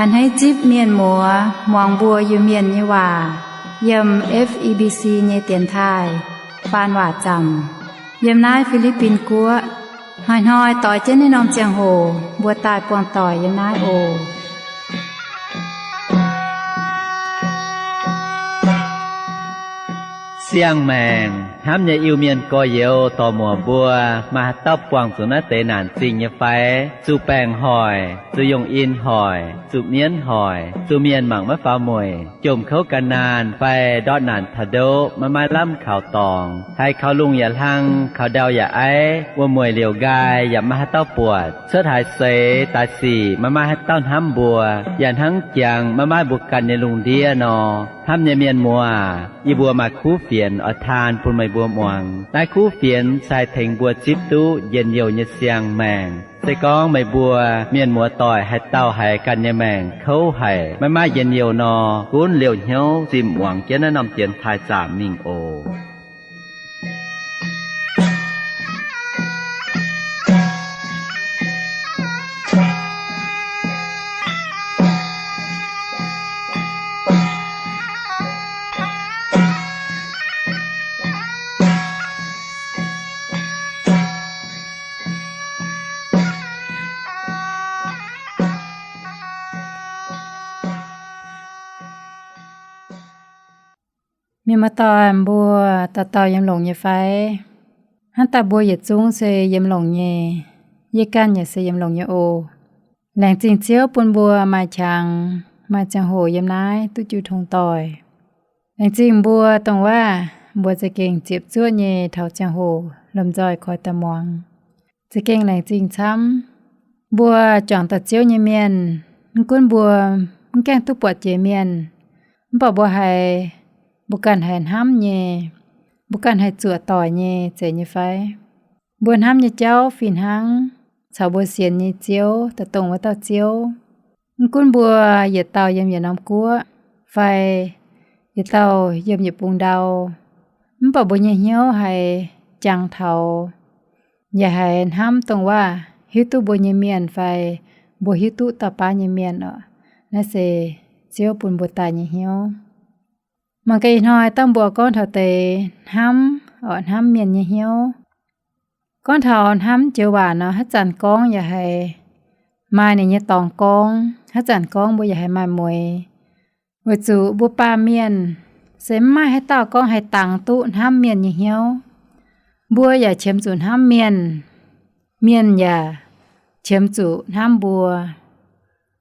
A'hneiv zipv mienh muoz muangx mbuo Iu-Mienh nyei waac yiem F E B C nyei dienx taaih faan waac zaamc yiem naaiv Fi^li^bin Guoqv. Hnoi-hnoi doix jienv naaiv norm ziangh hoc mbuo daaih buangh doic yiem naaiv oc. Siang-maengc hnamv nyei Iu-Mienh gorx-youz dorc-muoc mbuo, maaih haaix dauh buangh zuqc naaiv deix naanc zingh nyei fai? Zuqc baengc hoic, zuqc yungh in hoic, zuqc mienv hoic, zuqc mienh mangc maiv faaux mueic, jomc kouv gan naanh fai ndortv naanc taux ndoqv maiv maaih lamh kaux dorngx, haiz kaux lungh yaac hlang, kaux ndau yaac aiv, wuom-mueic liouc nqaai yaac maiv maaih haaix dauh buatc, cuotv haaix seix daaih sic maiv maaih haaix dauh hnamv mbuo, yaac hnangv jangx maiv maaih mbuo ganh nyei lungh ndiev nor. Hnamv nyei mienh muoz, yie mbuo maaih kuv fienx oix taan bun meih mbuo muangx. Naaiv kuv fienx se haih tengx mbuo zipv duqv njien-youh nyei siang-maengc. Se gorngv meih mbuo mienh muoz doic haaix dauh haiz ganh nyei maengc kouv haic, maiv maaih njien-youh nor, gunv liouh hnyouv zinh muangx jienv naaiv norm dienx taaih zaamc mingh oc. Mienh muoz-doic mbuo, dauh dauh yiem longx nyei fai? Hnangv daaih mbuo yietc zungv se yiem longx nyei. Yie ganh yaac se yiem longx nyei oc. Laengz zingh Ziouv bun mbuo maaih qangx, maaih ziangh hoc yiem naaiv duqv jiu tong doic. Laengz zingh mbuo dongh waac mbuo za'gengh ziepc zuoqv nyei taux ziangh hoc lomh nzoih koi daaih muangx. Za'gengh laengz zingh camv. Mbuo juangc daaih Ziouv nyei mienh, mv gunv mbuo mv gaengh duqv buatc jiex mienh, mv baac mbuo haiz, mbuo ganh haiz hnamv nyei, mbuo ganh haih zuoqc doic nyei, zeiz nyei fai? Mbuo hnamv nyei jauv fih hnangv caux mbuo sienx nyei Ziouv, daaih dongh wuov dauh Ziouv. Mv gunv mbuo yietc dauh yiem yietc norm guoqv fai yietc dauh yiem yietc bung ndau, mv baac mbuo nyei hnyouv haiz jangx taux, yaac haiz hnamv dongh waac hiuv duqv mbuo nyei mienh fai mbuo hiuv duqv dauh baav nyei mienh oc. Naaiv se Ziouv bun mbuo daaih nyei hnyouv. Mangc gaax ih hnoi dangh mbuo gorngv taux deix hnamv oc, hnamv mienh nyei hnyouv. Gorngv taux hnamv joux waac nor, haaix zanc gorngv yaac haiz maaih ninh nyei dorngx gorngv, haaix zanc gorngv mbuo yaac haiz maaih mueix. Weic zuqc mbuo baamh mienh se mv maaih haaix dauh gorngv haih dangx duqv hnamv mienh nyei hnyouv. Mbuo yaac qiemx zuqc hnamv mienh, mienh yaac qiemx zuqc hnamv mbuo.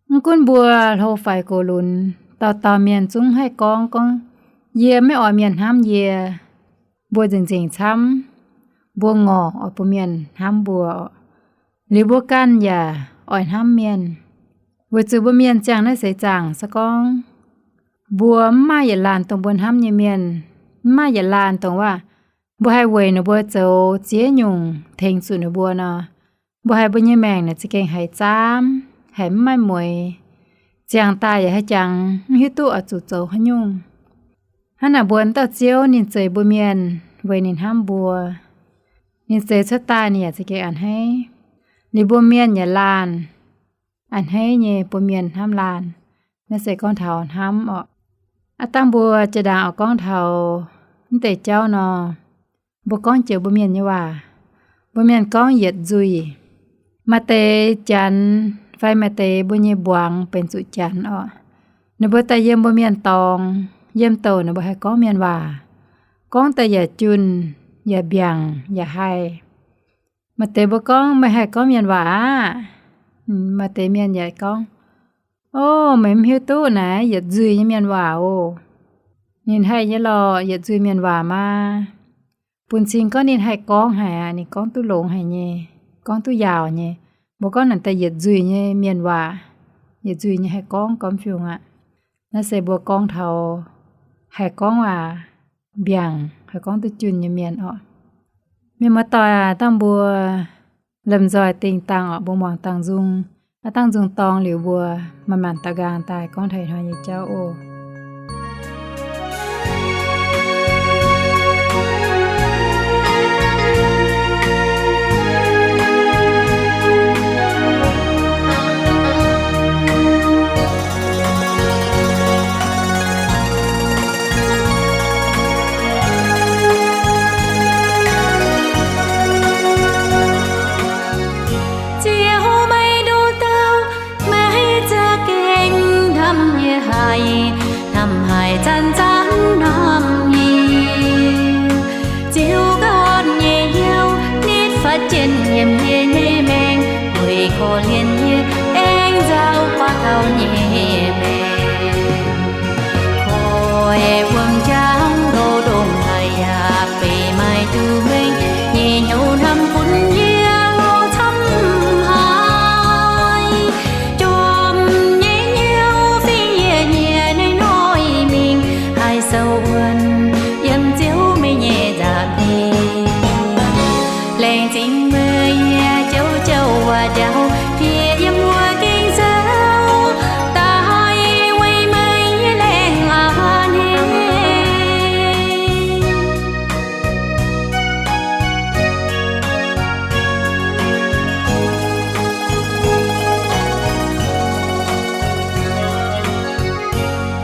Mv gunv mbuo hlo faix gox lunx, dauh dauh mienh zungv haih gorngv, gorngv, yie maiv oix mienh hnamv yie. Mbuo nzengc-nzengc camv, mbuo ngorc oix bun mienh hnamv mbuo. Liuz mbuo ganh yaac oix hnamv mienh, weic zuqc mbuo mienh ziangh naaiv seix zaangc se gorngv mbuo mv maaih yietc laanh dongh mbuo hnamv nyei mienh, mv maaih yietc laanh dongh waac mbuo haih weic ninh mbuo zoux ziex nyungc tengx zuqc ninh mbuo nor, mbuo haiz mbuo nyei maengc naaic za'gengh haiz zaamv, haiz mv maaih mueix. Ziangh daaih yaac haih jangx mv hiuv duqv oix zuqc zoux haaix nyungc. Hnangv naaic mbuo dauh Ziouv ninh zeix mbuo mienh weic ninh hnamv mbuo. Ninh zeix cuotv daaih ninh yaac za'gengh a'hneiv. Liuz mbuo mienh yaac laanh, a'hneiv nyei bun mienh hnamv laanh. Naaiv se gorngv taux hnamv oc. Aav dangh mbuo jiex ndaangc oix gorngv taux mv deix jauv nor, mbuo gorngv joux mbuo mienh nyei waac. Mbuo mienh gorngv yietc nzuih. Maaih deix janx fai maaih deix mbuo nyei mbuangz benx zuqc janx oc. Ninh mbuo daaih yiem mbuo mienh dorngx, yiem douc ninh mbuo haih gorngv mienh waac. Gorngv daaih yaac junh, yaac mbiaangc, yaac haih. Maaih deix mbuo gorngv, meih haih gorngv mienh waac aqv. Maaih deix mienh yaac gorngv, o, meih mv hiuv duqv naaiv yietc nzuih nyei mienh waac oc. Ninh haih nyei lorqc, yietc nzuih mienh waac maa. Bun cing gorngv ninh haih gorngv haic aqv, ninh gorngv duqv longx haic nyei, gorngv duqv yaauc nyei. Mbuo gorngv naaic daaih yietc nzuih nyei mienh waac, yietc nzuih nyei haih gorngv gormx fiungc aqv. Naaiv se mbuo gorngv taux haih gorngv waac mbiaangc, haih gorngv duqv junh nyei mienh oc. Mienh muoz-doic aac, dangh mbuo lomh nzoih dingh dangh oc, mbuo muangx dangh nzung. Aav dangh nzung dorng liuz mbuo manc-manc daux nqaang daaih gorngv taux ih hnoi nyei jauv oc. Hnamv haic zanc-zanc hnamv nyei, Ziouv ganh nyei hnyouv nitv fatv jienv yiem yie nyei maengc, weic korv-lienh yie aengx nzauh buatc taux nyei maengc. Koi wuom-jangv ndoh ndongc haaix yaac benx maaih duqv mengh nyei hnyouv hnamv bun yie lorz camv haic. Jorm nyei hnyouv fingx yie nyei naaiv noic mingh, haih sou wuonv yiem Ziouv meih nyei nza'hmien. Laengz zingh meih nyei jauv-jauv waac njaaux, fiev yiem wuov gengh zouv daaih weic meih nyei laengz a'hneiv.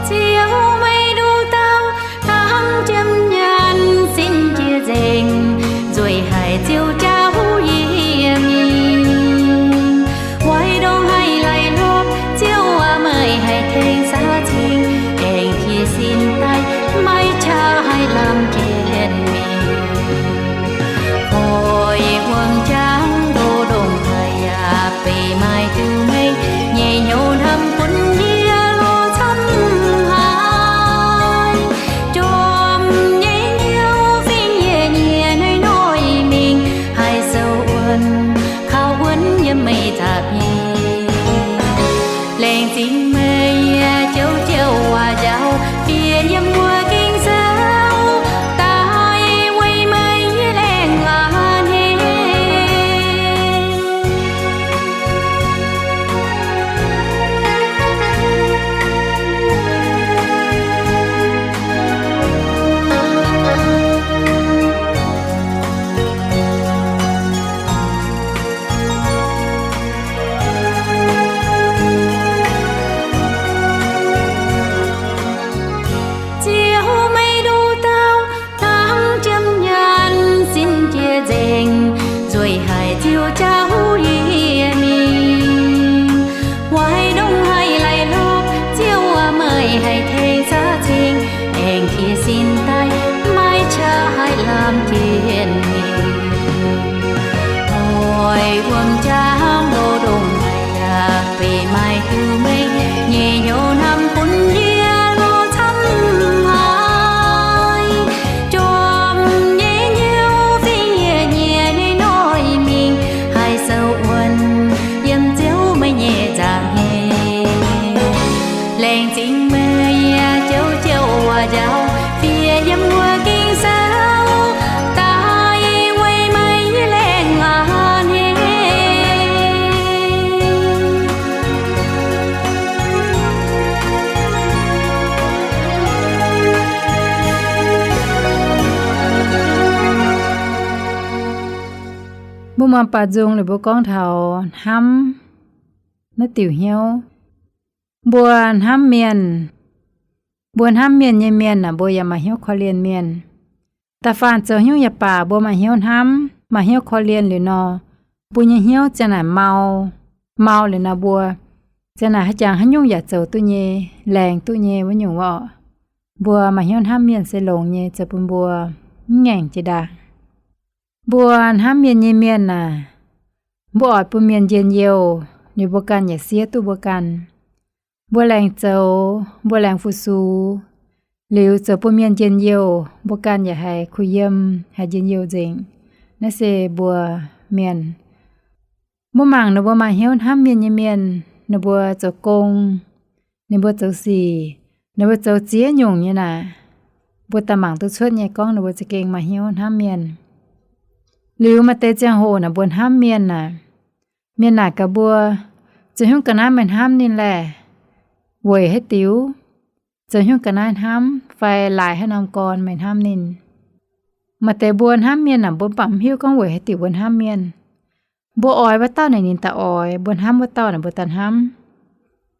Ziouv, meih nduqc dauh hnangv jiem nyanc, sin jiex nzengc, nzueic haic Ziouv jauv yie mingh. Weic ndongc haaix laih hlopv, Ziouv aac, meih haih tengx saax ceng, aengx qiex sin daaih, maiv qaqv haih lamh jienv mingh. Koi wuom-jangv ndoh ndongc haaix yaac benx maaih duqv mengh nyei hnyouv hnamv bun yie lorz camv haic. Jorm nyei hnyouv fingx yie nyei naaiv noic mingh, haih sou wuonv, kaux wuonv yiem meih nza'hmien. Laengz zingh meih nyei jauv-jauv waac njaaux, fiev yiem wuov gengh zouv daaih weic meih nyei laengz a'hneiv. Ziouv, meih nduqc dauh hnangv jiem nyanc, sin jiex nzengc, nzueic haic Ziouv jauv yie mingh. Weic ndongc haaix laih hlopv, Ziouv aac, meih haih tengx saax ceng, aengx qiex sin daaih, maiv qaqv haih lamh jienv mingh. Koi wuom-jangv ndoh ndongc haaix yaac benx maaih duqv mengh nyei hnyouv hnamv bun yie lorz camv haic. Jorm nyei hnyouv fingx yie nyei naaiv noic mingh, haih sou wuonv yiem Ziouv meih nyei nza'hmien. Laengz zingh meih nyei jauv-jauv waac njaaux, fiev yiem wuov gengh zouv daaih weic meih nyei laengz a'hneiv. Mbuo muangx baaux nzung liuz mbuo gorngv taux hnamv naaiv diuc hnyouv. Mbuo hnamv mienh, mbuo hnamv mienh nyei mienh aah, mbuo yaac maaih hnyouv korv-lienh mienh. Da'faanh zoux haaix nyungc yaac baac, mbuo maaih hnyouv hnamv, maaih hnyouv korv-lienh liuz nor, mbuo nyei hnyouv ziang naaic mau, mau liuz nor mbuo ziang naaic haaix jangx haaix nyungc yaac zoux duqv nyei, laengz duqv nyei wuov nyungc orqc. Mbuo maaih hnyouv hnamv mienh se longx nyei, zoux bun mbuo mv ngaengc jiex ndaangc. Mbuo hnamv mienh nyei mienh aah, mbuo oix bun mienh njien-youh, liuz mbuo ganh yaac siev duqv mbuo ganh. Mbuo laengz zoux, mbuo laengz fu-sux, liuz zoux bun mienh njien-youh, mbuo ganh yaac haiz kuh yiem, haiz njien-youh nzengc. Naaiv se mbuo mienh. Mbuo mangc ninh mbuo maaih hnyouv hnamv mienh nyei mienh, ninh mbuo zoux gong, ninh mbuo zoux sic, ninh mbuo zoux ziex nyungc nyei naaic, mbuo daaih mangc duqv cuotv nyei gorngv ninh mbuo za'gengh maaih hnyouv hnamv mienh. Liuz maaih deix ziangh hoc naaic mbuo hnamv mienh naaic, mienh naaic gaax mbuo, zoux haaix nyungc ga'naaiv meih hnamv ninh laeh? Weic haaix diuc? Zoux haaix nyungc ga'naaiv hnamv fai laaix haaix norm gorn meih hnamv ninh? Maaih deix mbuo hnamv mienh naaic mbuo mv baac mv hiuv gorngv weic haaix diuc mbuo hnamv mienh. Mbuo oix wuov dauh naaic ninh daaih oix, mbuo hnamv wuov dauh naaic mbuo daaih hnamv.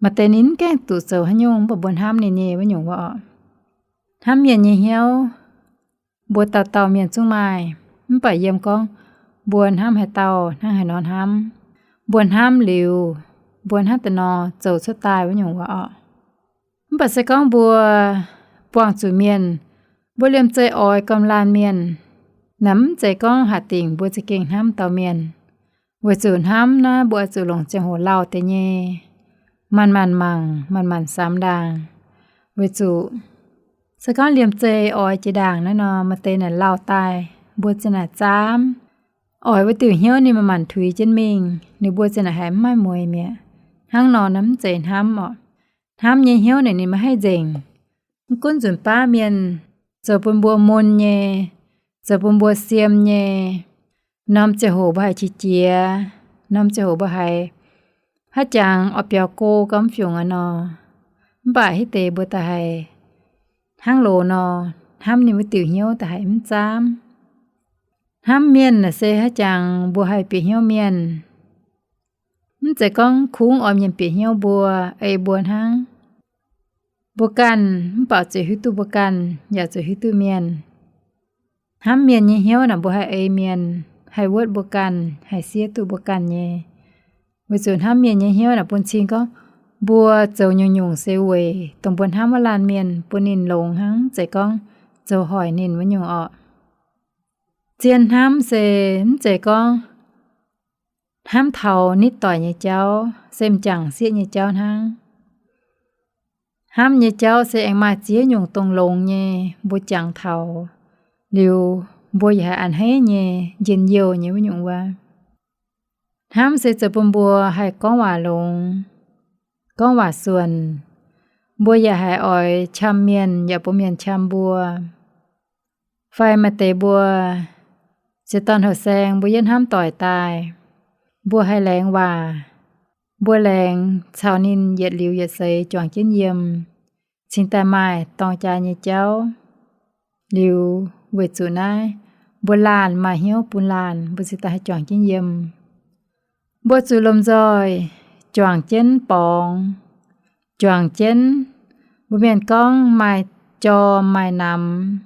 Maaih deix ninh mv gaengh duqv zoux haaix nyungc mv baac mbuo hnamv ninh nyei wuov nyungc wuov orqc. Hnamv mienh nyei hnyouv, mbuo dauh dauh mienh zungv maaih, mv baac yiem gorngv mbuo hnamv haaix dauh hnangv haaix nor hnamv. Mbuo hnamv liuz, mbuo hnangv deix nor zoux cuotv daaih wuov nyungc wuov orqc. Mv baac se gorngv mbuo buangh zuqc mienh, mbuo liemh zeih oix gormx laanh mienh, naaiv mv zeiz gorngv hatc dingc mbuo za'gengh hnamv dauh mienh. Weic zuqc hnamv naaiv mbuo oix zuqc longc ziangh hoc lauh deix nyei, manc-manc mangc, manc-manc samx ndaangc. Weic zuqc se gorngv liemh zeih oix jiex ndaangc naaiv nor, maaih deix naaic lauh daaih mbuo ziouc naaic zaamv, oix wuov diuh hnyouv ninh manc-manc tuix jienv mingh, ninh mbuo ziouc naaic haiz mv maaih mueix mi'aqv. Hnangv nor naaiv mv zeiz hnamv orqc. Hnamv nyei hnyouv naaic ninh maiv haih nzengc. Mv gunv nzunc baav mienh zoux bun mbuo mun nyei, zoux bun mbuo siem nyei, norm ziangh hoc mbuo haiz qiex jiez, norm ziangh hoc mbuo haiz haaix jangx oix biaux go gau mv fiungc aqv nor, mv baac hitv deix mbuo da'haiz hnangv loz nor, hnamv ninh wuov diuc hnyouv da'haiz mv zaamv. Hnamv mienh naaic se haaix jangx mbuo haih bieqc hnyouv mienh. Mv zeiz gorngv kungx oix mienh bieqc hnyouv mbuo, ei mbuo hnangv. Mbuo ganh mv baac zuqc hiuv duqv mbuo ganh, yaac zuqc hiuv duqv mienh. Hnamv mienh nyei hnyouv naaic mbuo haih ei mienh, haih wuotv mbuo ganh, haih siev duqv mbuo ganh nyei. Weic zuqc hnamv mienh nyei hnyouv naaic bun cing gorngv mbuo zoux nyungc-nyungc se weic dongh mbuo hnamv wuov laanh mienh bun ninh longx hnangv, mv zeiz gorngv zoux hoic ninh wuov nyungc orqc. Zien hnamv se mv zeiz gorngv hnamv taux nitv doic nyei jauv, se m'jangc sieqv nyei jauv hnangv. Hnamv nyei jauv se aengx maaih ziex nyungc dongh longx nyei, mbuo jangx taux liuz, mbuo yaac haih a'hneiv nyei, njien-youh nyei wuov nyungc wuov. Hnamv se zoux bun mbuo haih gorngv waac longx, gorngv waac suonc. Mbuo yaac haih oix qam mienh yaac bun mienh qam mbuo. Fai maaih deix mbuo ziex dorn houh saeng mbuo yietv hnamv doic daaih, mbuo haih laengz waac. Mbuo laengz caux ninh yietc liuz yietc seix juangc jienv yiem, cingx daaih maaih dorng jaax nyei jauv. Liuz weic zuqc naaiv, mbuo laanh maaih hnyouv bun laanh, mbuo cingx daaih haih juangc jienv yiem. Mbuo zuqc lomh nzoih juangc jienv borngz, juangc jienv, mbuo mienh gorngv maaih jorm maaih namx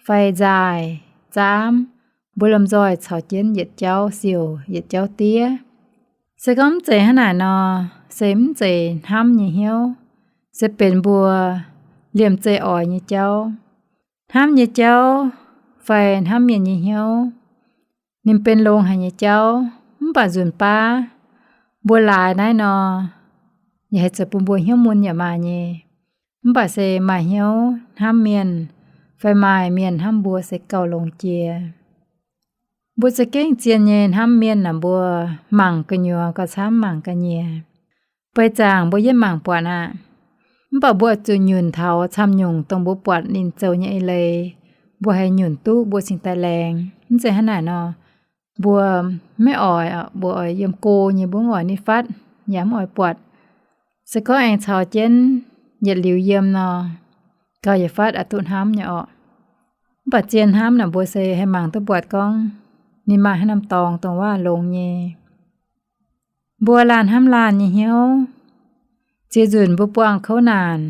fai nzaaih zaamv, mbuo lomh nzoih caux jienv yietc jauv siouc yietc jauv diev. Se gorngv mv zeiz hnangv naaic nor, se mv zeiz hnamv nyei hnyouv, se benx mbuo liemh zeih oix nyei jauv. Hnamv nyei jauv fai hnamv mienh nyei hnyouv, ninh benx longx haic nyei jauv. Mv baac nzunc baav mbuo laaix naaiv nor, yaac haih zoux bun mbuo hnyouv mun yaac maaih nyei. Mv baac se maaih hnyouv hnamv mienh fai maaih mienh hnamv mbuo se gauh longx jiex. Mbuo za'gengh zien nyei hnamv mienh naaic, mbuo mangc gu'nyuoz gauh camv mangc ga'nyiec. Beiv zaangc mbuo yietv mangc buatc aqv. Mv baac mbuo zuqc nyunc taux camv nyungc dongh mbuo buatc ninh zoux nyei eix leiz, mbuo haih nyunc duqv mbuo cingx daaih laengz. Mv zeiz hnangv naaic nor, mbuo maiv oix, mbuo oix yiem go nyei, mbuo mv oix nitv fatv, yaac mv oix buatc. Se gorngv aengx caux jienv yietc liuz yiem nor, gauh yietc fatv aqc duqv hnamv nyei orqc. Mv baac zien hnamv naaic mbuo se haih mangc duqv buatc gorngv ninh maaih haaix norm dorngx dongh waac longx nyei. Mbuo laanh hnamv laanh nyei hnyouv, ziex nzunc mbuo buangh kouv naanc,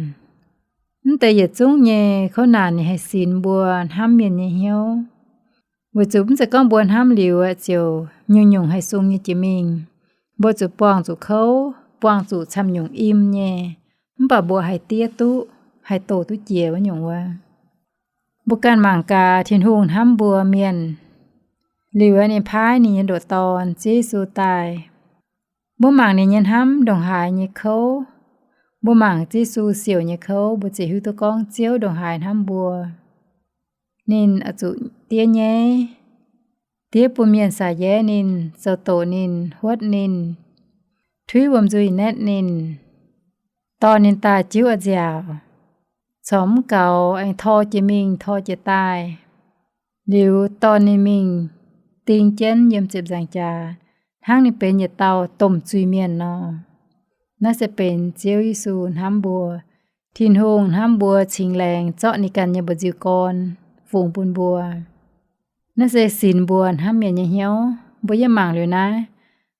mv deix yietc zungv nyei kouv naanc ninh haih sinx mbuo hnamv mienh nyei hnyouv. Weic zuqc mv zeiz gorngv mbuo hnamv liuz ziouc nyungc-nyungc haih sung nyei jiex mingh. Mbuo zuqc buangh zuqc kouv, buangh zuqc camv nyungc im nyei, mv baac mbuo haih diev duqv, haih doh duqv jiex wuov nyungc wuov. Mbuo ganh mangc gaax Tin-Hungh hnamv mbuo mienh, liuz ninh paaiv ninh nyei ndoqc Dorn, Ziouv Yesu, daaih. Mbuo mangc ninh nyei hnamv ndongc haaix nyei kouv, mbuo mangc Ziouv Yesu siouc nyei kouv, mbuo ziouc hiuv duqv gorngv Ziouv ndongc haaix hnamv mbuo. Ninh oix zuqc diev nyaiv, diev bun mienh saax-yaev ninh, zoux doqc ninh, huotv ninh, tuiv wuom-nzuih naetv ninh, dorh ninh daaih jiuv a'nziaauc, corc mv gaux, aengx tor jiex mingh tor jiex daaih, liuz dorh ninh mingh ding jienv yiem ziepc nzaangc jaax, hnangv ninh benx yietc dauh domh zuiz-mienh nor. Naaiv se benx Ziouv Yesu hnamv mbuo. Tin-Hungh hnamv mbuo cingx laengz zorqv ninh ganh nyei mba'nziu gorn fungx bun mbuo. Naaiv se sinx mbuo hnamv mienh nyei hnyouv. Mbuo yiem mangc liuz naaiv,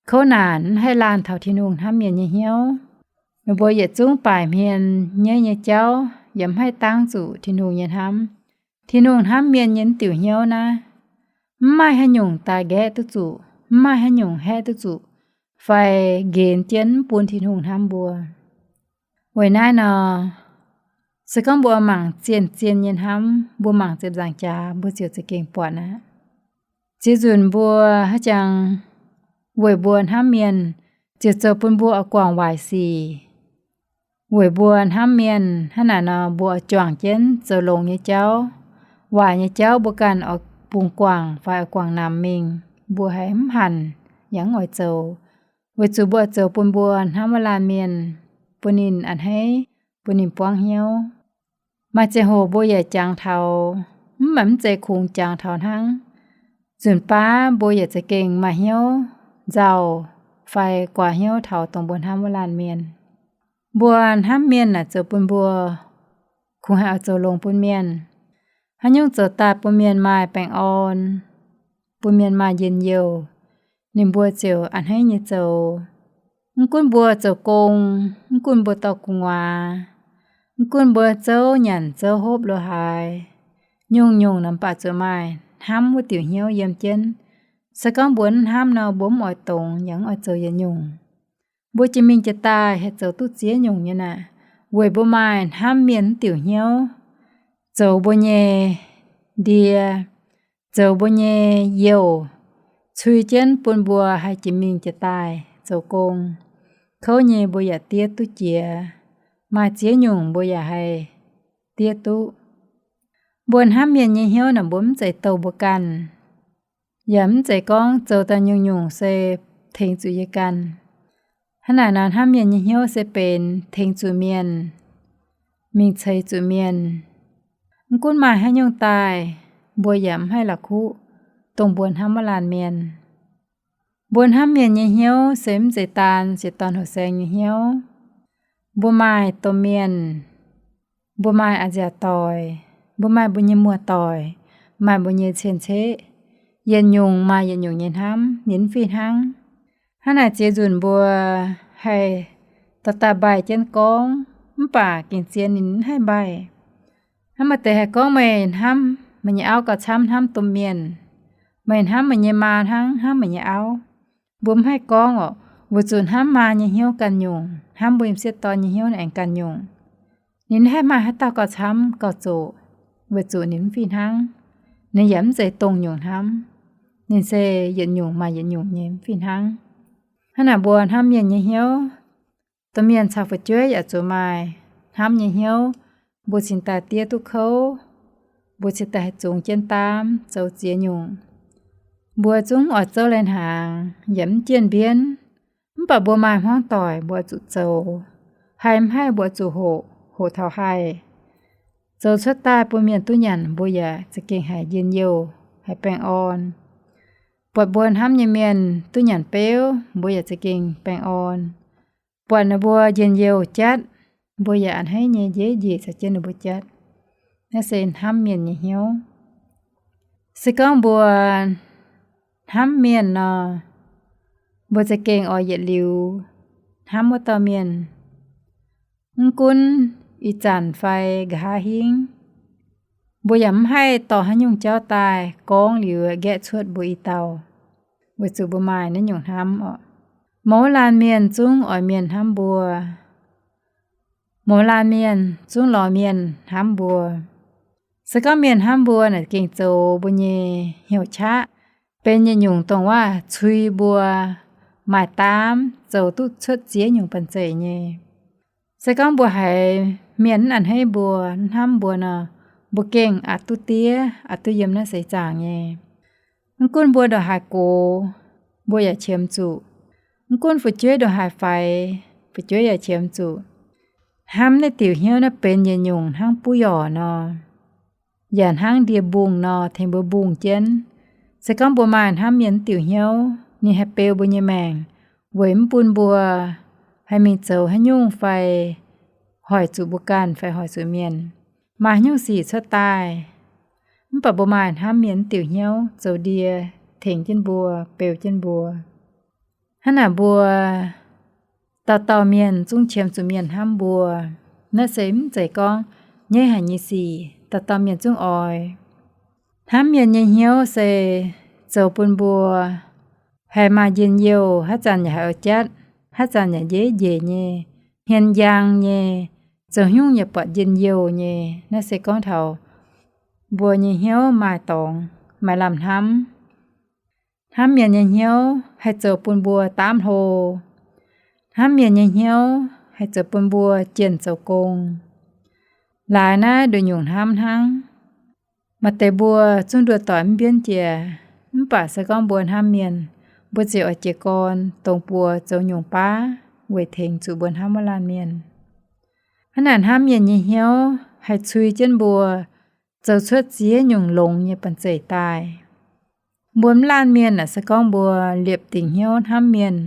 kouv naanc mv haih laanh taux Tin-Hungh hnamv mienh nyei hnyouv. Ninh mbuo yietc zungv baaic hmien nyaiv nyei jauv yaac mv haih dangv zuqc Tin-Hungh nyei hnamv. Tin-Hungh hnamv mienh nyei diuc hnyouv naaiv, mv maaih haaix nyungc daaih nqaeqv duqv zuqc, mv maaih haaix nyungc haeqv duqv zuqc, fai nqenx jienv mv bun Tin-Hungh hnamv mbuo. Weic naaiv nor, Se gorngv mbuo mangc zien-zien nyei hnamv, mbuo mangc ziepc nzaangc jaax, mbuo ziouc za'gengh buatc aqv. Ziex nzunc mbuo haaix jangx weic mbuo hnamv mienh, ziouc zoux bun mbuo oix guangc waaic sic. Weic mbuo hnamv mienh hnangv naaic nor, mbuo oix juangc jienv zoux longx nyei jauv. Waaic nyei jauv mbuo ganh oix bungx guangc fai oix guangc namx mingh, mbuo haiz mv hanc yaac mv oix zoux, weic zuqc mbuo oix zoux bun mbuo hnamv wuov laanh mienh, bun ninh a'hneiv, bun ninh buangv hnyouv. Maaih ziangh hoc mbuo yaac jangx taux, mv baac mv zeiz kungx jangx taux hnangv. Nzunc baav mbuo yaac za'gengh maaih hnyouv nzauh fai guaax hnyouv taux dongh mbuo hnamv wuov laanh mienh. Mbuo hnamv mienh naaic zoux bun mbuo kungx haih oix zoux longx bun mienh. Haaix nyungc zoux daaih bun mienh maaih baengh orn, bun mienh maaih njien-youh, ninh mbuo ziouc a'hneiv nyei zoux. Mv gunv mbuo zoux gong, mv gunv mbuo dorh gu'nguaaz, mv gunv mbuo zouv nyanc zouv hopv lo haaix, nyungc-nyungc naaic mv baac zuqc maaih hnamv wuov diuc hnyouv yiem jienv. Se gorngv mbuo mv hnamv nor, mbuo mv oix dongz yaac mv oix zoux yietc nyungc. Mbuo jiex mingh jiex daaih haih zoux duqv ziex nyungc nyei naaic, weic mbuo maaih hnamv mienh wuov diuc hnyouv, zoux mbuo nyei ndie, zoux mbuo nyei youh, cui jienv bun mbuo haih jiex mingh jiex daaih zoux gong. Kouv nyei mbuo yaac diev duqv jiex, maaih ziex nyungc mbuo yaac haih diev duqv. Mbuo hnamv mienh nyei hnyouv naaic mbuo mv zeiz douh mbuo ganh, yaac mv zeiz gorngv zoux daaih nyungc-nyungc se tengx zuqc yie ganh. Hnangv naaic nor, hnamv mienh nyei hnyouv se benx tengx zuqc mienh, mingh ceix zuqc mienh. Mv gunv maaih haaix nyungc daaih, mbuo yaac mv haih la'kuqv dongh mbuo hnamv wuov laanh mienh. Mbuo hnamv mienh nyei hnyouv se mv zeiz daan siec dorn houh saeng nyei hnyouv. Mbuo maaih domh mienh, mbuo maaih a'nziaauc doic, mbuo maaih mbuo nyei muoz-doic, maaih mbuo nyei cien-ceqv. Yietc nyungc maaih yietc nyungc nyei hnamv, ninh mv fih hnangv. Hnangv naaic ziex nzunc mbuo haih dorh daaih mbaih jienv gorngv, mv baac gengh zien ninh mv haih mbaih. Hnangv maaih deix haih gorngv, meih hnamv meih nyei auv gauh camv hnamv domh mienh. Meih hnamv meih nyei maa hnangv hnamv meih nyei auv. Mbuo mv haih gorngv orqc, weic zuqc hnamv maa nyei hnyouv ganh nyungc, hnamv mbuo nyei m'sieqv dorn nyei hnyouv aengx ganh nyungc. Ninh mv haih maaih haaix dauh gauh camv gauh zoqc, weic zuqc ninh mv fih hnangv. Ninh yaac mv zeiz dongh nyungc hnamv. Ninh se yietc nyungc maaih yietc nyungc nyei mv fih hnangv. Hnangv naaic mbuo hnamv mienh nyei hnyouv, domh mienh caux fu'jueiv yaac zuqc maaih hnamv nyei hnyouv. Mbuo cingx daaih diev duqv kouv, mbuo cingx daaih haih zungx jienv daamv zoux ziex nyungc. Mbuo zungv oix zouv lai-hnaangx yaac mv jienv mbienv, mv baac mbuo maaih hmuangv doic mbuo oix zuqc zoux. Haih mv haih mbuo oix zuqc hoqc, hoqc taux haih. Zoux cuotv daaih bun mienh duqv nyanc, mbuo yaac za'gengh haiz njien-youh, haiz baengh orn. Buatc mbuo hnamv nyei mienh duqv nyanc beuv, mbuo yaac za'gengh baengh orn. Buatc ninh mbuo njien-youh jatv, mbuo yaac a'hneiv nyei njiec njiec caux jienv ninh mbuo jatv. Naaiv se hnamv mienh nyei hnyouv. Se gorngv mbuo hnamv mienh nor, mbuo za'gengh oix yietc liuz hnamv wuov dauh mienh. Mv gunv ih zanc fai nqa'haav hingv, mbuo yaac mv haih dorh haaix nyungc jauv daaih gorngv liuz nqaeqv cuotv mbuo i dauh, weic zuqc mbuo maaih naaiv nyungc hnamv orqc. Mouz laanh mienh zungv oix mienh hnamv mbuo. Mouz laanh mienh zungv lorz mienh hnamv mbuo. Se gorngv mienh hnamv mbuo naaic gengh zoux mbuo nyei hnyouv qaqv, benx yietc nyungc dongh waac cui mbuo maaih daamv zoux duqv cuotv ziex nyungc banh zeic nyei. Se gorngv mbuo haiz mienh mv a'hneiv mbuo, mv hnamv mbuo nor, mbuo gengh aqc duqv diev, aqc duqv yiem naaiv seix zaangc nyei. Mv gunv mbuo ndongc haaix gox, mbuo yaac qiemx zuqc. Mv gunv fu'jueiv ndongc haaix faix, fu'jueiv yaac qiemx zuqc. Hnamv naaiv diuc hnyouv naaiv benx yietc nyungc hnangv buov yorc nor, yaac hnangv ndie-mbungh nor tengx mbuo mbungh jienv. Se gorngv mbuo maaih hnamv mienh naaiv diuc hnyouv, ninh haih beu mbuo nyei maengc, weic mv bun mbuo haih mingh zoux haaix nyungc fai hoic zuqc mbuo ganh fai hoic zuqc mienh, maaih haaix nyungc sic cuotv daaih. Mv baac mbuo maaih hnamv mienh naaiv diuc hnyouv zoux ndie tengx jienv mbuo, beu jienv mbuo. Hnangv naaic mbuo dauh dauh mienh zungv qiemx zuqc mienh hnamv mbuo. Naaiv se mv zeiz gorngv nyaiv haic nyei sic, dauh dauh mienh zungv oix. Hnamv mienh nyei hnyouv se zoux bun mbuo haih maaih njien-youh, haaix zanc yaac haih oix jatv, haaix zanc yaac njiec njiec nyei, hmien njang nyei, zoux haaix nyungc yaac buatc njien-youh nyei. Naaiv se gorngv taux mbuo nyei hnyouv maaih dorngx, maaih lamh hnamv. Hnamv mienh nyei hnyouv haih zoux bun mbuo daamv hlo. Hnamv mienh nyei hnyouv haih zoux bun mbuo jienh zoux gong. Laaix naaiv nduqc nyungc hnamv hnangv. Maaih deix mbuo zungv nduov doic mv mbienv jiex, mv baac se gorngv mbuo hnamv mienh, mbuo ziouc oix jiez gorn dongh buoz zoux nyungc baav weic tengx zuqc mbuo hnamv wuov laanh mienh. Hnangv naaic, hnamv mienh nyei hnyouv haih cui jienv mbuo zoux cuotv ziex nyungc longx nyei banh zeic daaih. Mbuo mv laanh mienh aeqv, se gorngv mbuo liepc dingc hnyouv hnamv mienh,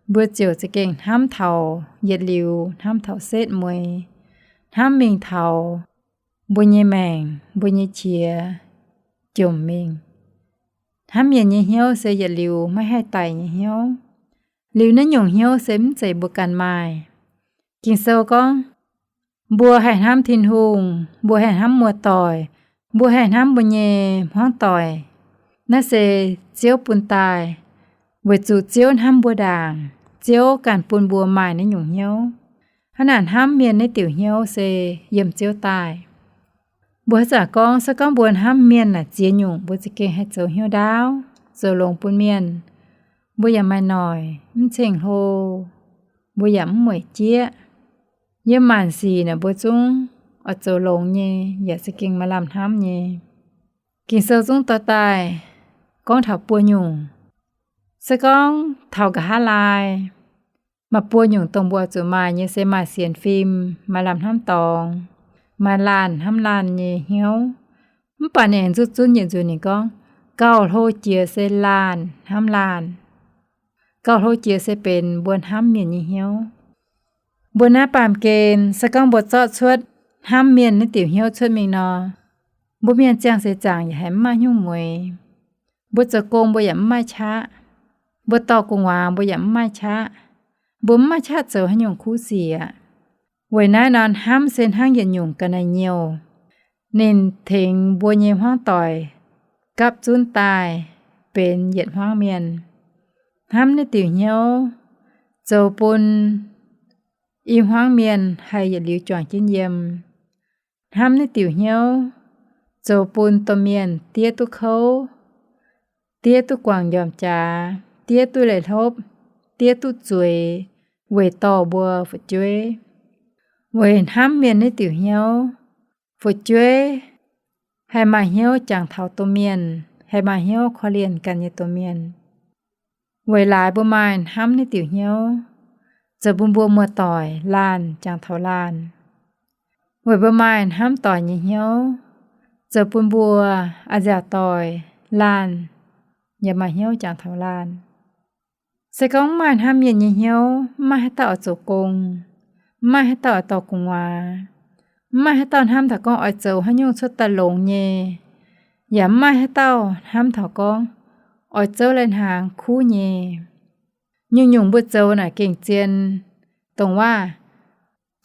mbuo ziouc za'gengh hnamv taux yietc liuz, hnamv taux setv mueiz, hnamv mingh taux mbuo nyei maengc, mbuo nyei qiex jomc mingh. Hnamv mienh nyei hnyouv se yietc liuz maiv haih daic nyei hnyouv. Liuz naaiv nyungc hnyouv se mv zeiz mbuo ganh maaih. Ging-Sou gorngv, mbuo haih hnamv Tin-Hungh, mbuo haih hnamv muoz-doic, mbuo haih hnamv mbuo nyei hmuangv doic. Naaiv se Ziouv bun daaih, weic zuqc Ziouv hnamv mbuo ndaangc, Ziouv ganh bun mbuo maaih naaiv nyungc hnyouv. Hnangv naaic, hnamv mienh naaiv diuc hnyouv se yiem Ziouv daaih. Mbuo haaix zanc gorngv, se gorngv mbuo hnamv mienh naaic ziex nyungc, mbuo za'gengh haih zoux hnyouv ndaauv, zoux longx bun mienh. Mbuo yaac maaih noic, mv ceng-hlo, mbuo yaac mv mueic jieqv. Yiem maanc sic naaic mbuo zungv oix zoux longx nyei, yaac za'gengh maaih lamh hnamv nyei. Ging-Sou zungv dorh daaih gorngv taux buo nyungc. Se gorngv taux nqa'haav laai, maaih buo nyungc dongh mbuo oix zuqc maaih nyei se maaih sienx fim, maaih lamh hnamv dorngx, maaih laanh hnamv laanh nyei hnyouv. Mv baac ninh aengx nzuqc zunv yietc nzunc ninh gorngv, gauh hlo jiex se laanh hnamv laanh. Gauh hlo jiex se benx mbuo hnamv mienh nyei hnyouv. Mbuo naaiv baamh gen, se gorngv mbuo zorqv cuotv hnamv mienh naaiv diuc hnyouv cuotv mingh nor, mbuo mienh ziangh seix zaangc yaac haiz mv maaih hnyouv mueix. Mbuo zoux gong mbuo yaac mv maaih qaqv. Mbuo dorh gu'nguaaz mbuo yaac mv maaih qaqv. Mbuo mv maaih qaqv zoux haaix nyungc kuv sic aqv. Weic naaiv nor hnamv se hnangv yietc nyungc ga'naaiv-nyouh. Ninh tengx mbuo nyei hmuangv doic gapv zunv daaih benx yietc hmuangv mienh. Hnamv naaiv diuc hnyouv zoux bun i hmuangv mienh haih yietc liuz juangc jienv yiem. Hnamv naaiv diuc hnyouv zoux bun domh mienh diev duqv kouv, diev duqv guangc njormh jaax, diev duqv leih hlopv, diev duqv zueiz weic dorh mbuo fu'jueiv. Weic hnamv mienh naaiv diuc hnyouv, fu'jueiv haih maaih hnyouv jangx taux domh mienh, haih maaih hnyouv korv-lienh ganh nyei domh mienh. Weic laaix mbuo maaih hnamv naaiv diuc hnyouv, zoux bun mbuo muoz-doic laanh jangx taux laanh. Weic mbuo maaih hnamv doic nyei hnyouv, zoux bun mbuo a'nziaauc doic laanh yaac maaih hnyouv jangx taux laanh. Se gorngv mv maaih hnamv mienh nyei hnyouv, mv maaih haaix dauh oix zoux gong, mv maaih haaix dauh oix dorh gu'nguaaz, mv maaih haaix dauh hnamv taux gorngv oix zoux haaix nyungc cuotv daaih longx nyei, yaac mv maaih haaix dauh hnamv taux gorngv oix zouv lai-hnaangx kuv nyei. Nyungc-nyungc mbuo zoux naaic gengh zien, dongh waac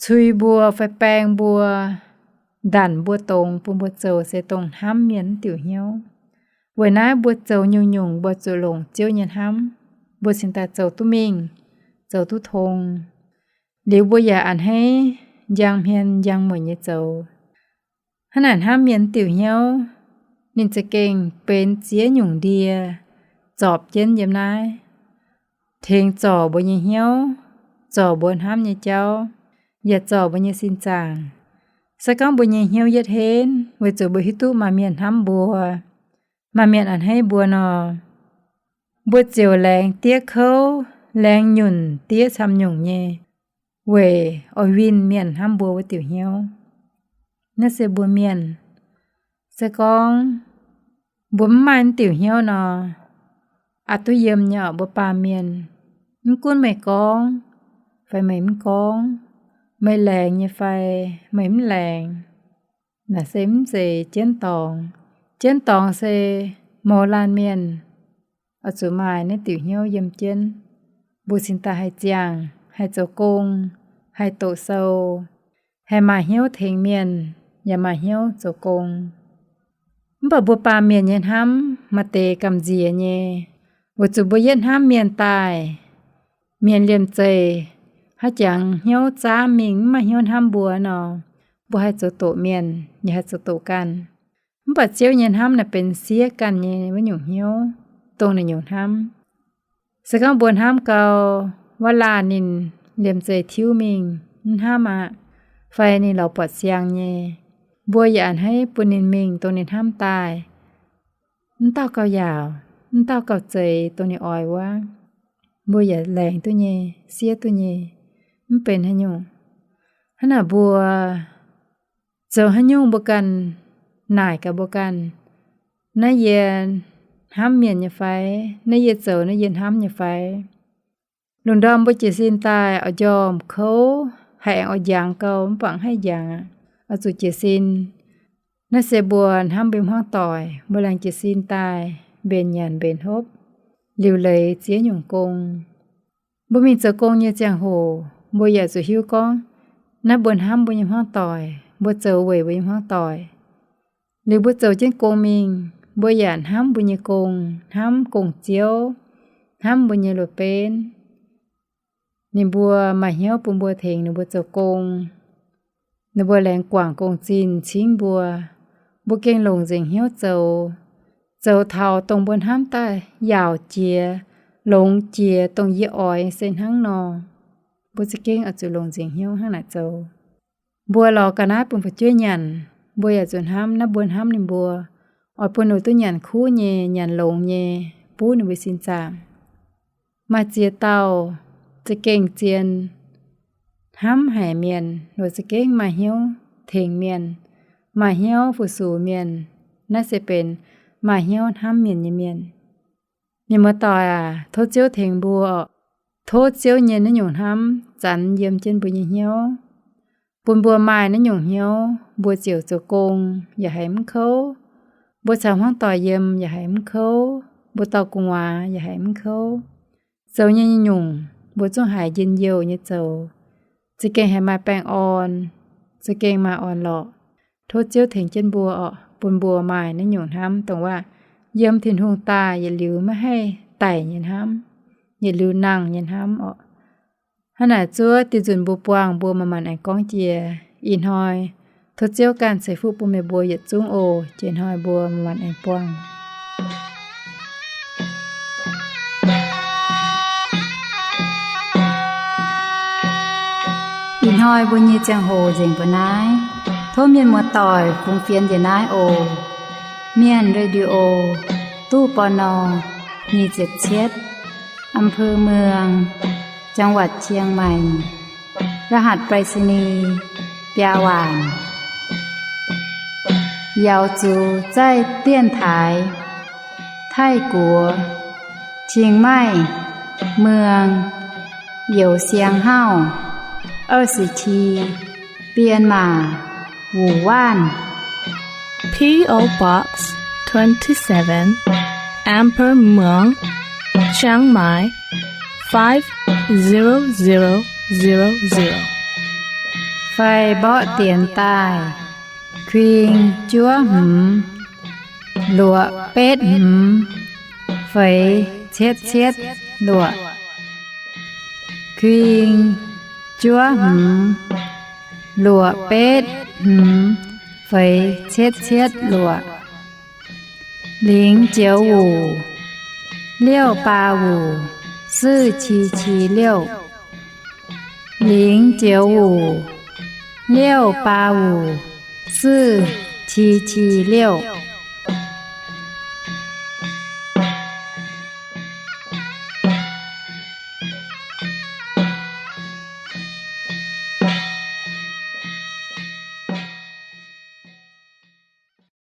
cui mbuo fai baeng mbuo, ndanc mbuo dongz bun mbuo zoux se dongh hnamv mienh naaiv diuc hnyouv. Weic naaiv mbuo zoux nyungc-nyungc mbuo zuqc longc Ziouv nyei hnamv, mbuo cingx daaih zoux duqv mingh, zoux duqv tong. Liuz mbuo yaac a'hneiv njang hmien njang mueic nyei zoux. Hnangv naaic hnamv mienh naaiv diuc hnyouv, ninh za'gengh benx ziex nyungc ndie zorpc jienv yiem naaiv, tengx zorc mbuo nyei hnyouv, zorc mbuo hnamv nyei jauv, yaac zorc mbuo nyei sin zaangc. Se gorngv mbuo nyei hnyouv yietv henv weic zuqc mbuo hiuv duqv maaih mienh hnamv mbuo, maaih mienh a'hneiv mbuo nor, mbuo ziouc laengz diev kouv, laengz nyunc diev camv nyungc nyei, weic oix winh mienh hnamv mbuo wuov diuc hnyouv. Naaiv se mbuo mienh. Se gorngv mbuo mv maaih naaiv diuc hnyouv nor, aqc duqv yiem nyei orqc mbuo baamh mienh. Mv gunv meih gorngv fai meih mv gorngv, meih laengz nyei fai meih mv laengz, naaic se mv zeiz jienv dorngx. Jienv dorngx se mouz laanh mienh oix zuqc maaih naaiv diuc hnyouv yiem jienv, mbuo cingx daaih haih ziangh, haih zoux gong, haih doqc sou, haih maaih hnyouv tengx mienh, yaac maaih hnyouv zoux gong. Mv baac mbuo baamh mienh nyei hnamv maaih deix gamh nziex nyei, weic zuqc mbuo yietv hnamv mienh daaih, mienh liemh zeih haaix jangx hnyouv zaamv mingh, mv maaih hnyouv hnamv mbuo nor, mbuo haih zoux doqc mienh, yaac haih zoux doqc ganh. Mv baac Ziouv nyei hnamv naaic benx siev ganh nyei wuov nyungc hnyouv, dongh naaiv nyungc hnamv. Se gorngv mbuo hnamv gau, wuov laanh ninh liemh zeih tiuv mingh, mv hnamv aqv, fai ninh lorz buatc siang nyei, mbuo yaac a'hneiv bun ninh mingh dongh ninh hnamv daaih. Mv dauh gauh yaauc, mv dauh gauh zeiz dongh ninh oix wuov, mbuo yaac laengz duqv nyei, siev duqv nyei, mv benx haaix nyungc. Hnangv naaic mbuo zoux haaix nyungc mbuo ganh naaic gaax mbuo ganh, naaiv yie hnamv mienh nyei fai? Naaiv yie zoux naaiv yie hnamv nyei fai? Lungh ndorm mbuo jiez sin daaih oix njormh kouv, haih aengx oix njangx gau, mv baac haih njangx aqv. Oix zuqc jiez sin. Naaiv se mbuo hnamv mbuo hmuangv doic, mbuo laengz jiez sin daaih mbenc nyanc mbenc hopv, liuc leiz ziex nyungc gong. Mbuo mingh zoux gong nyei ziangh hoc, mbuo yaac zuqc hiuv gorngv naaiv mbuo hnamv mbuo nyei hmuangv doic, mbuo zoux weic mbuo nyei hmuangv doic. Liuz mbuo zoux jienv gong mingh, mbuo yaac hnamv mbuo nyei gong, hnamv gong-ziouv, hnamv mbuo nyei loz-benv. Ninh mbuo maaih hnyouv bun mbuo, tengx ninh mbuo zoux gong. Ninh mbuo laengz guangc gong-zinh cingv mbuo. Mbuo gengh longc nzengc hnyouv zoux, zoux taux dongh mbuo hnamv daaih yaauc jiex, longx jiex, dongh yie oix se hnangv nor. Mbuo za'gengh oix zuqc longc nzengc hnyouv hnangv naaic zoux. Mbuo lorz ga'naaiv bun fu'jueiv nyanc, mbuo yaac zuqc hnamv naaiv mbuo hnamv ninh mbuo, oix bun ninh duqv nyanc kuv nyei, nyanc longx nyei, buv ninh mbuo sin zaangc. Maaih ziex dauh za'gengh zien hnamv haic mienh, ninh mbuo za'gengh maaih hnyouv tengx mienh, maaih hnyouv fu-sux mienh. Naaiv se benx maaih hnyouv hnamv mienh nyei mienh. Mienh muoz-doic aac, tov Ziouv tengx mbuo oc. Tov Ziouv nyei naaiv nyungc hnamv zanx yiem jienv mbuo nyei hnyouv, bun mbuo maaih naaiv nyungc hnyouv, mbuo ziouc zoux gong yaac haiz mv kouv, mbuo caux hmuangv doic yiem yaac haiz mv kouv, mbuo dorh gu'nguaaz yaac haiz mv kouv. Zoux nyei nyungc mbuo zungv haiz njien-youh nyei zoux, za'gengh haiz maaih baengh orn, za'gengh maaih orn-lorqc. Tov Ziouv tengx jienv mbuo oc, bun mbuo maaih naaiv nyungc hnamv, dongh waac yiem Tin-Hungh daaih yietc liuz maiv haih daic nyei hnamv, yietc liuz nangh nyei hnamv oc. Hnangv naaic zuov diuh nzunc mbuo buangh, mbuo manc-manc aengx gorngv jiex. Ih hnoi tov Ziouv ganh ceix fuqv bun meih mbuo yietc zungv oc. Jiex hnoi mbuo manc-manc aengx buangh. Ih hnoi mbuo nyei ziangh hoc nzengc mbuo naaiv. Tov mienh muoz-doic fungx fienx njiec naaiv oc. Mienh Radio, ตู้ ปณ. nyic ziepc cietv, อำเภอเมือง จังหวัดเชียงใหม่ รหัสไปรษณีย์ biaa waanc. 瑶族在电台 Taiv-Guoqv, Chiang Mai, Mueang, Youh Siang Hauv, 二十七, Bienh Maac, Wuc Waanh. P O Box twenty-seven, Amber Muang, Chiang Mai, five zero zero zero zero. Fai mborqv dienx daaih, kuing juov hmz, luoqc betv hmz, feix cietv cietv luoqc. Kuing juov hmz, luoqc betv hmz, feix cietv cietv luoqc. 零九五, 六八五, 四七七六. 零九五, 六八五, 四七七六.